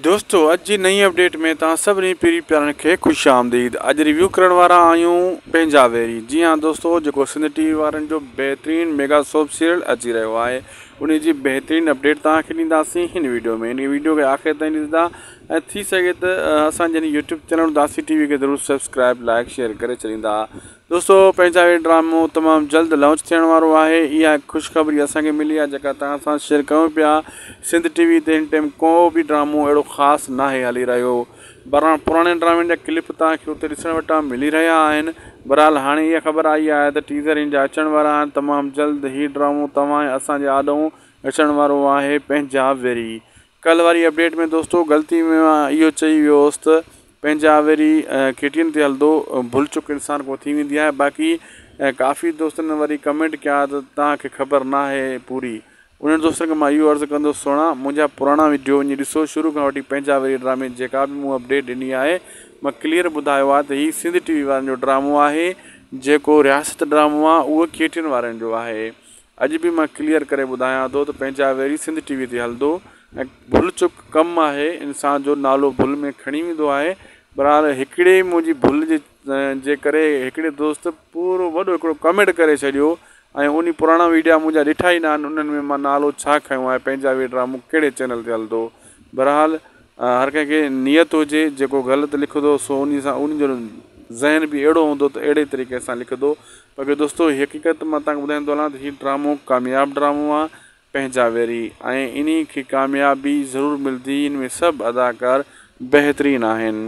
دوستو اڄ جي نئين اپڊيٽ ۾ توهان سڀني پرين پيارن کي خوش آمديد اڄ ريويو ڪرڻ وارا آهيون پنهنجا ويري جي ها دوستو جيڪو سنڌ ٽي وي وارن جو بهترين ميگا سوپ سيريل اچي رهيو آهي ان جي بهترين اپڊيٽ توهان کي ڏينداسين هن ويڊيو ۾ هن ويڊيو کي آخر تائين ڏسندا ۽ ٿي سگهي ته اسان جي يوٽيوب چينل اداسي ٽي وي کي ضرور سبسڪرائب لائڪ شيئر ڪري ڇڏيندا دوستو پنهنجا هي ڊرامو تمام جلد لانچ ٿيڻ وارو آهي اها هڪ خوشخبري اسان کي ملي آهي جيڪا توهان سان شيئر ڪيون پيا سنڌ ٽي وي تي هن ٽائيم ڪو به ڊرامو اهڙو خاص ناهي هلي رهيو بهرحال پراڻي ڊرامن جا ڪلپ توهان کي اتي ڏسڻ وٽان ملي رهيا آهن بهرحال هاڻي اها خبر آئي آهي ته ٽيزر هن جا اچڻ وارا آهن تمام جلد هي ڊرامو توهان ۽ اسان جي آڏو اچڻ وارو آهي پنهنجا ويري ڪلهه واري اپڊيٽ ۾ دوستو غلطي ۾ مان اهو چئي ويو هوس ته پنهنجا وري ڪي ٽي اين تي هلندو ڀل چڪ انسان کان ٿي ويندي آهي باقي ڪافي دوستن وري ڪمينٽ ڪيا ته توهان کي خبر ناهي پوري انهن دوستن کي مان اهو عرض ڪندس سهڻا منهنجا پراڻا وڊيو وڃي ڏسو شروع کان وٺي پنهنجا وري ڊرامي جيڪا به مون اپڊيٽ ڏني آهي مان ڪليئر ٻڌايو آهي ته هي سنڌ ٽي وي وارن جو ڊرامو آهي جيڪو رياست ڊرامو آهي اهو ڪي ٽي اين وارن جو آهي اڄ به مان ڪليئر ڪري ٻڌايان ٿو ته پنهنجا ويري سنڌ ٽي وي تي هلندو ۽ ڀل چڪ ڪم آهي انسان جو نالو ڀل ۾ کڻي ويندو آهي بهرحال هڪڙي منهنجي ڀل جي جي ڪري هڪڙي دوست پورو وڏو هڪڙو ڪمينٽ ڪري ڇڏيو ۽ انهي پراڻا ويڊيا منهنجا ڏٺا ئي نه آهن انهن ۾ مان نالو ڇا کنيو آهي پنهنجا ويري ڊرامو ڪهڙي چينل تي هلندو بهرحال هر ڪنهن کي نيت هجي جيڪو غلط لکندو سو انهي سان انهي جو ذهن به اهڙو هوندو ته اهڙي طريقي سان لکندو باقي دوستو حقيقت مان توهان کي ٻڌائيندو هلان ته هي ڊرامو ڪامياب ڊرامو آهي پنهنجا ويري ۽ انهي کي ڪاميابي ضرور ملدي ان ۾ سڀ اداڪار بهترين آهن.